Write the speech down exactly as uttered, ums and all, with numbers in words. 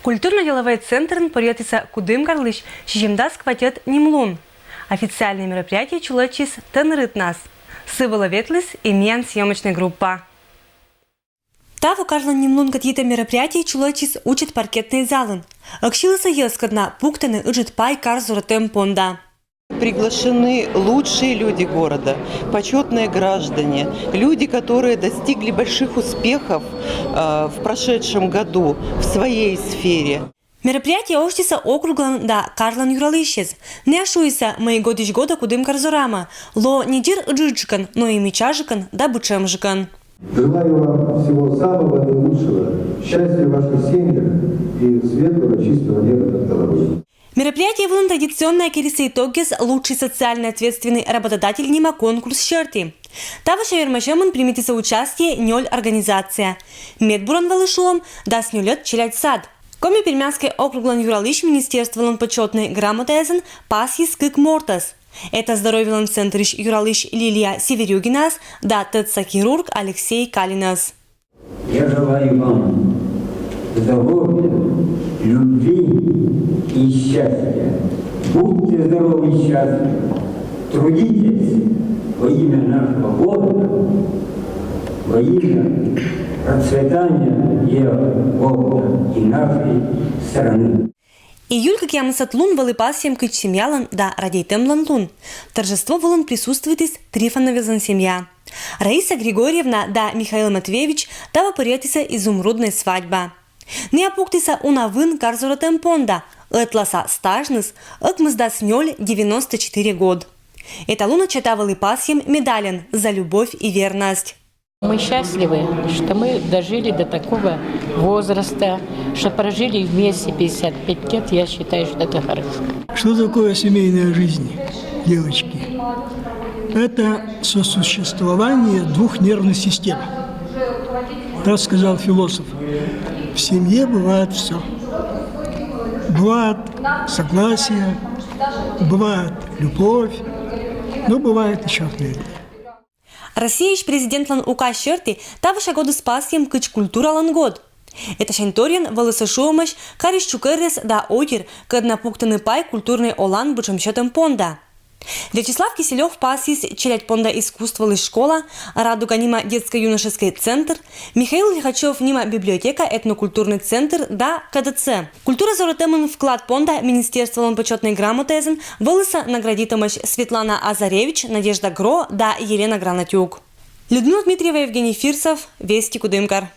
Культурно-деловӧй центрын пӧръятіс Кудымкарлысь сизимдас кватьӧд нимлун. Официальнӧй мероприятие чулӧдчис тӧнрытнас. Сы вылӧ ветліс и миян съёмочнӧй группа. Таво карлӧн нимлункӧд йитӧм мероприятие чулӧдчис Учыт паркетнӧй залын. Ӧксилысӧ йӧзкӧд на пуктӧны ыджыд пай карзорӧтӧм понда. Приглашены лучшие люди города, почётные граждане, люди, которые достигли больших успехов э, в прошедшем году в своей сфере. Мероприятие ӧштісӧ округлӧн да карлӧн юралысьӧс. Найӧ шуисӧ, мый годысь годӧ Кудымкар зорамӧ, лоӧ не дерт ыджыдджыкӧн, но и мичаджыкӧн да бытшӧмджыкӧн. Желаю вам всего самого наилучшего, счастья в ваших семьях и светлого чистого неба над головой. Мероприятие вылын традиционнӧя керисӧ итогъяс «Лучший социально ответственный работодатель» нима конкурс серти. Тавося вермасьӧмын примитісӧ участие нёль организация. Медбурӧн вӧлі, шуам, дас нёльӧд челядь сад. Коми-Пермяцкӧй округлӧн юралысь министерстволӧн почётнӧй грамотаясӧн пасйис кык мортӧс. Это здоровьелӧн центрысь юралысь Лилия Северюгинаӧс да тӧдса хирург Алексей Калинӧс. Я желаю вам здоровья, любви и счастья. Будьте здоровы и счастливы. Трудитесь во имя нашего города, во имя процветания города и нашей страны. Июль кӧкъямысӧд лун вӧлі пасйӧм кыдз семьялӧн да радейтӧмлӧн лун. Торжество вылын присутствуйтіс Трифоновъяслӧн семья. Раиса Григорьевна да Михаил Матвеевич таво пӧръятісӧ изумруднӧй свадьба. Найӧ пуктісӧ уна вын карзорӧтӧм понда, ӧтласа стажныс ӧкмысдас нёль девяносто четыре год. Эталунӧ чета вӧлі пасйӧм медальӧн «За любовь и верность». Мы счастливы, что мы дожили до такого возраста, что прожили вместе пятьдесят пять лет, я считаю, что это хорошо. Что такое семейная жизнь, девочки? Это сосуществование двух нервных систем. Так сказал философ. В семье бывает все. Бывает согласие, бывает любовь, но бывает и черные дни. Россияысь президентлӧн указ серти тавося годыс пасйӧм кыдз культуралӧн год. Этасянь торйӧн вӧлісӧ шуӧмаӧсь карысь чукӧръяс да ойыр, кӧдна пуктӧны пай культурнӧй оланлы бытшӧм сетӧм понда. Вячеслав Киселёв пасйис челядь понда искусстволысь школа, «Радуга» нима детско-юношескӧй центр, Михаил Лихачёв нима библиотека, этнокультурнӧй центр да КДЦ. Культура зорӧтӧмын вклад понда министерстволӧн почётнӧй грамотаясӧн вӧлісӧ наградитӧмаӧсь Светлана Азаревич, Надежда Гро да Елена Гранатюк. Людмила Дмитриева, Евгений Фирсов, «Вести», Кудымкар.